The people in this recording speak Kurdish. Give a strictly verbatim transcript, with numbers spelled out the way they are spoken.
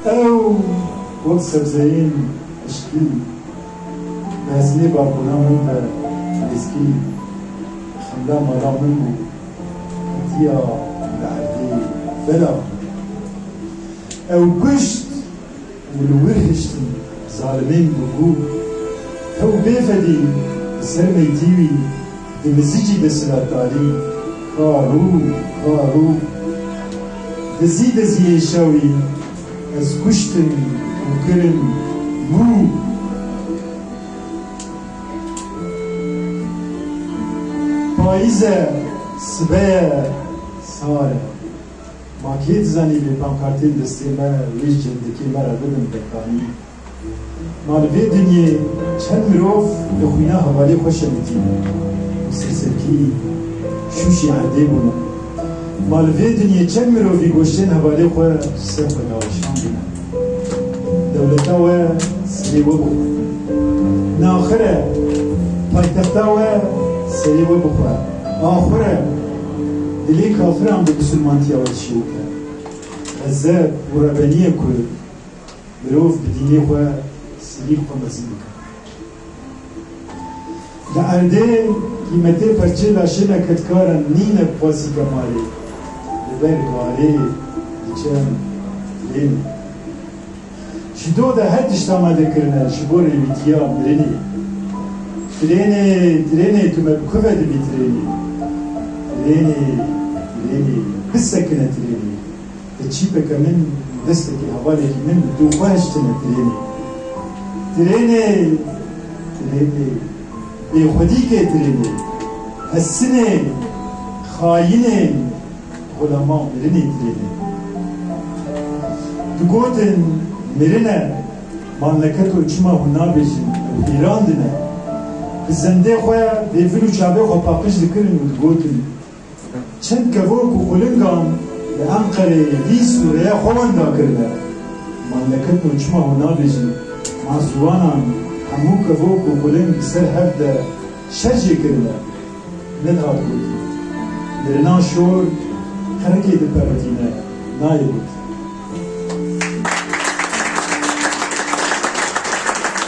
Ew wek sebzeyên hişkî, bi hesnê balkona min ve lêskî, xemla mala min bû, hetiya li erdê bela bû. Ew kuşt û li wir hiştin zalimên bû ku, ew bêfedî li ser meytî wî, Di mizicî de silatdarî, karû, karû. Dizî diziyê şewî ez kuştim û kirim mû. Payîz e, sibe ye, sar e. Ma kê dizanî vê pankartên destê me wê ji cendikê me re bibin betanî? Ma li vê dinyê çend mirov li xwîna hevalê xwe şemitîne û serserkî şûşî erdê bûne? Ma li vê dinyê çend mirovî goştên hevalê xwe ji ser xwe daweşandine? Dewleta we serê we bixwe. Naxir e, paytexta we serê we bixwe. Axur e, dilê kafiran bi misilmantiya we dişewite. Xezeb û rebeniyê ku mirov bi dînê xwe serî xwe mezin bike. Li erdê qîmetê perçê laşê nekedkaran nîne bi qasî kemalê, li ber warê diçe tirênê. Ji do de her tişt amade kirine ji bo rêwîtiya mirinê. Tirênê, tirênê, tu me bi ku ve dibî tirênê? Tirênê, tirênê, bisekine tirênê. Bi çîpeke min, destekî hevalekî min bi dû xwe hiştine tirênê. Tirênê, tirênê, bêxwedîkê tirênê. Hesinê, xayinê, xulema mirinê tirênê. Digotin, mirin e, malneket û çima hûn nabêjin, ew hêrandine. Bi zendê xwe vê vir û çavê xwe paqij dikirin û digotin, Çend kevok û qulingan li Enqereyê dîs û rêya xwe wenda kirine. Malneket û çima hûn nabêjin, ma ziwanan hemû kevok û quling li ser hev de şer jê kirine. Nedihat gotî. Mirina şor qerekê diperivîne, nayê gotî.